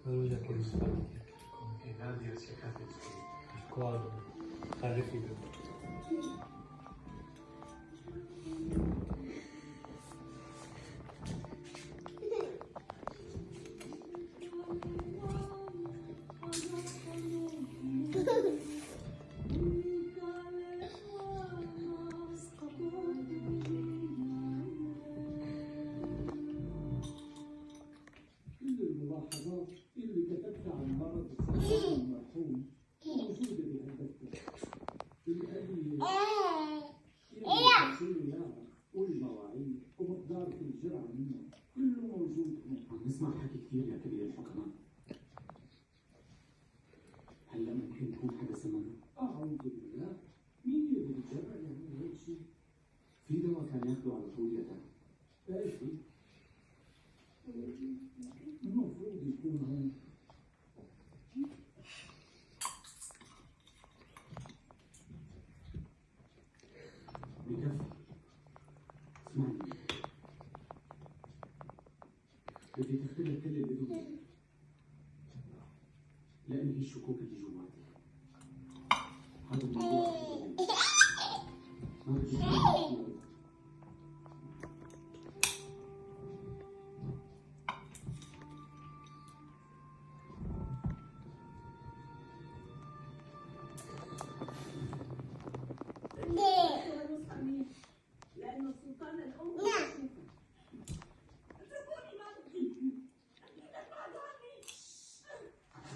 كل الملاحظات اللي كتبتها عن مرض السرطان المرحوم موجودة بهالدفتر. الأدوية اللي كتبتله إياها والمواعيد ومقدار كل جرعة منها كله موجود هون. عم نسمع حكي كثير يا كبير الحكماء. هلا ممكن يكون حدا سمعنا؟ أعوذ بالله، مين اللي بيتجرأ يعمل هيك شيء؟ في دواء كان ياخده على طول يا ترى؟ إيه المفروض يكون هون. بكفي. اسمعني، بدي تختبر كل الأدوية لأنهي الشكوك اللي جواتي. هذا الموضوع.